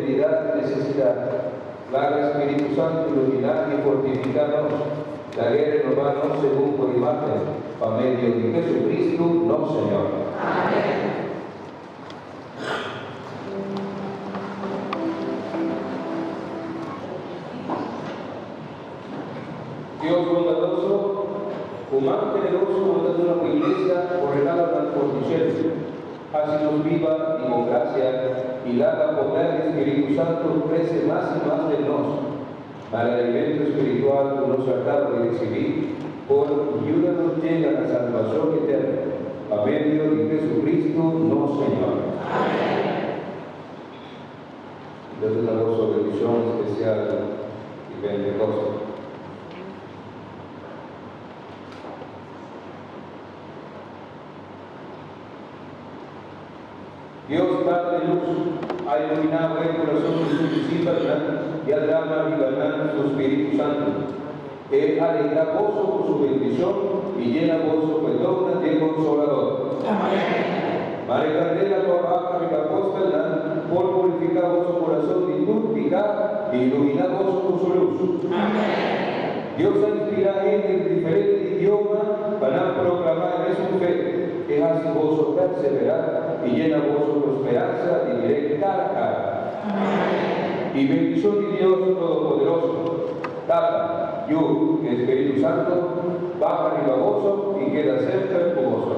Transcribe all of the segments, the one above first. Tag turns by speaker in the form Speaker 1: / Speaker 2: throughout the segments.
Speaker 1: debilidad y necesidad. Laga Spiritu Santu iluminá i fortifiká nos, lag'é renobá nos segun bo imágen, pa medio di Jesucristo nos Señor.
Speaker 2: Amén.
Speaker 1: Dios bondadoso, ku man generoso bo ta duna bo iglesia bo regalonan for di shelu. Hasi nos biba di bo grasia i laga poder di Spiritu Santu krese mas i mas den nos. Na e alimento spiritual ku nos a kaba di risibí por yuda nos yega na salbashon eterno, pa medio di Jesucristo nos Señor.
Speaker 2: Amén.
Speaker 1: Dios duna boso bendishon spesial di Pentekoste. Dios, Tata di lus, a iluminá bo e kurason di su disipelnan i a drama riba nan su Spiritu Santu. E alegrá boso ku su bendishon i yena boso ku e donnan di e Konsolador. Mare kandela ku a baha riba apostelnan por purifiká boso kurason di tur piká i iluminá boso ku su lus. Dios a inspirá hende di diferente idioma pa nan proklamá e mesun fe. E hasi boso perseverá i yena boso ku speransa di mir'é kara kara. I bendishon di Dios Todopoderoso, Tata, Yu i Spiritu Santu baha riba boso i keda semper ku boso.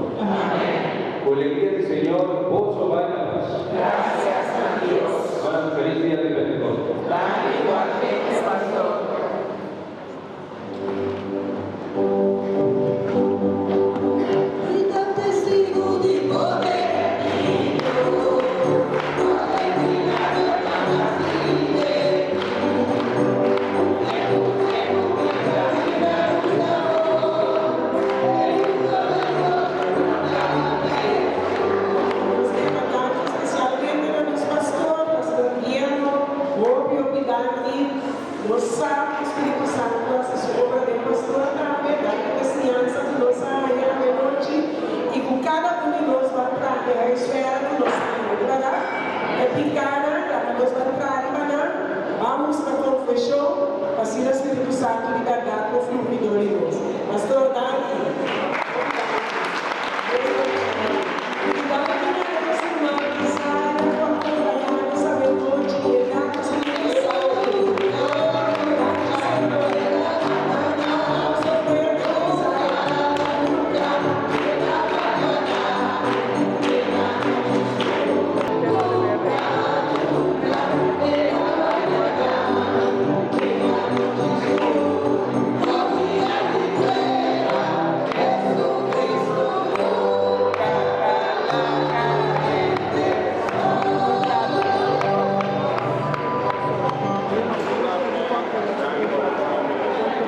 Speaker 1: Ku alegria di Señor boso bai na pas.
Speaker 2: Gracias na Dios.
Speaker 1: Hermanan, feliz dia di Pentecoste.
Speaker 2: Danki igualmente, pastor. Nos ke pa danki spesialmente na nos pastor, pastor Guillermo, hopi hopi danki. Nos sa ku Spiritu Santu hasi su obra den pastor tambe, danki pa e siñansa ku nos a haña awenochi i ku kada un di nos ban traha e huiswerk ku nos a haña. Di bèrdat, e pikánan laga nos ban traha riba nan, ban buska konfeshon pa asina Spiritu Santu di bèrdat por fluhi dor di nos. Pastor, danki.